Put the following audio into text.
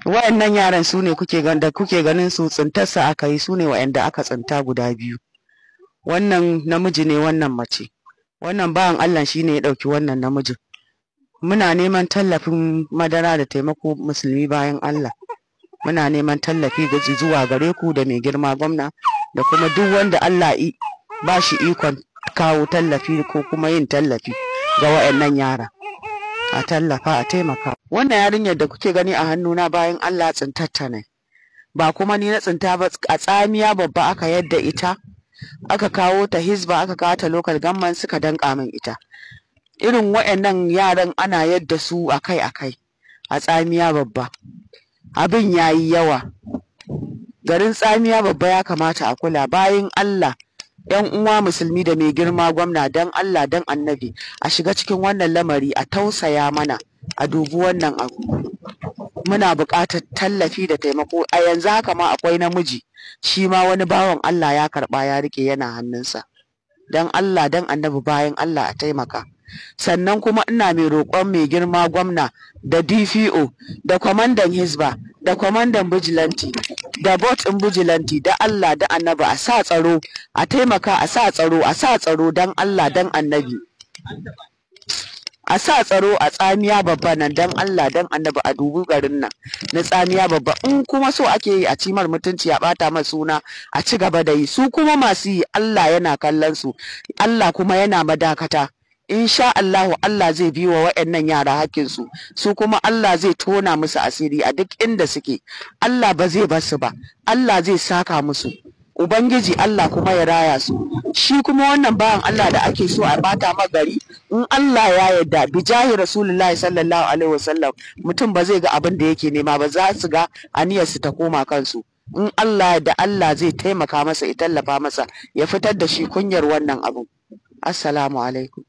Wayannan yaran su ne kuke da kuke ganin su, tsintarsa aka yi, su ne wayanda aka tsinta guda biyu. Wannan namiji ne, wannan mace. Wannan bawan Allah shi ne ya ɗauki wannan namijin. Muna neman tallafin madara da taimako, musulmi bayan Allah. Muna neman tallafi zuwa gare ku da mai girma gwamna da kuma duk wanda Allah ba shi ikon kawo tallafi ko kuma yin tallafi ga wayannan yara. A tallafa, a taimaka. Wannan yarinyar da kuke gani a hannuna, bayan Allah, tsintatta ne. Ba kuma ni na tsinta ba, a Tsamiya Babba aka yadda ita, aka kawo ta Hizba, aka kawo ta local government, suka danka min ita. Irin wayannan yaran ana yadda su akai-akai a Tsamiya Babba. Abin yayi yawa. Garin Tsamiya Babba ya kamata a kula, bayan Allah. 'Yan uwa musulmi da mai girma gwamna, dan Allah dan Annabi a shiga cikin wannan lamari, a tausaya mana, a dubi wannan abu. Muna buƙatar tallafi da taimako. A yanzu haka ma akwai namiji, shi ma wani bawan Allah ya karɓa ya rike, yana hannunsa. Dan Allah dan Annabi, bayan Allah, a taimaka. Sannan kuma ina mai roƙon mai girma gwamna da DPO da kwamandan Hizba da kwamandan vigilante da board ɗin vigilante, da Allah da Annabi a sa tsaro, a taimaka a sa tsaro, a sa tsaro, dan Allah dan Annabi a sa tsaro a Tsamiya Babba nan. Dan Allah dan Annabi a dubi garin nan na Tsamiya Babba. In kuma so ake yi a cimar mutunci, a bata ma suna, a ci gaba da yi. Su kuma masu yi, Allah yana kallon su, Allah kuma yana madakata. Insha Allahu Allah zai bi wa waɗannan yara hakkinsu, su kuma Allah zai tona musu asiri a duk inda suke. Allah ba zai bar su ba, Allah zai saka musu. Ubangiji Allah kuma ya raya su. Shi kuma wannan bawan Allah da ake so a bata ma gari, in Allah ya yarda, bijahi Rasulullahi sallallahu alaihi wasallam, mutum ba zai ga abin da yake nema ba. Za su ga aniyarsu ta koma kansu. In Allah da Allah zai taimaka masa, ya tallafa masa, ya fitar da shi kunyar wannan abu. Assalamu alaikum.